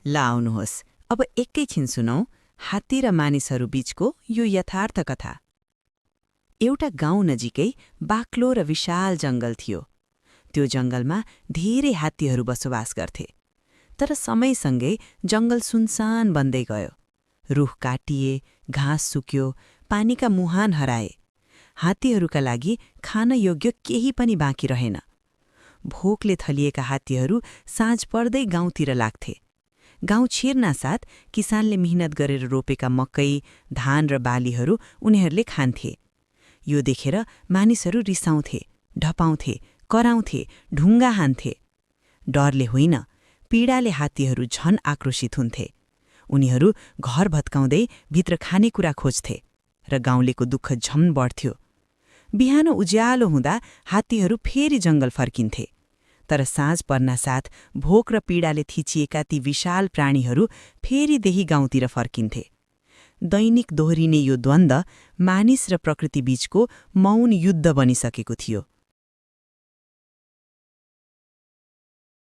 ल आउनुहोस्, अब एकैछिन सुनौ हात्ती र मानिसहरू बीचको यो यथार्थ कथा। एउटा गाउँ नजिकै बाक्लो र विशाल जंगल थियो। त्यो जंगलमा धेरै हात्तीहरू बसोबास गर्थे। तर समयसँगै जंगल सुनसान बन्दै गयो। रुख काटिए, घाँस सुक्यो, पानीका मुहान हराए। हात्तीहरूका लागि खान योग्य केही पनि बाँकी रहेन। भोकले थलिएका हात्तीहरू साँझ पर्दै गाउँतिर लाग्थे। गाउँ छिर्नासाथ किसानले मिहिनेत गरेर रोपेका मकै, धान र बालीहरू उनीहरूले खान्थे। यो देखेर मानिसहरू रिसाउँथे, ढपाउँथे, कराउँथे, ढुङ्गा हान्थे। डरले होइन, पीडाले हात्तीहरू झन आक्रोशित हुन्थे। उनीहरू घर भत्काउँदै भित्र खानेकुरा खोज्थे र गाउँलेको दुःख झन बढ्थ्यो। बिहान उज्यालो हुँदा हात्तीहरू फेरि जंगल फर्किन्थे। तर साँझ पर्नासाथ भोक र पीडाले थिचिएका ती विशाल प्राणीहरू फेरि त्यही गाउँतिर फर्किन्थे। दैनिक दोहोरिने यो द्वन्द्व मानिस र प्रकृति बीचको मौन युद्ध बनिसकेको थियो।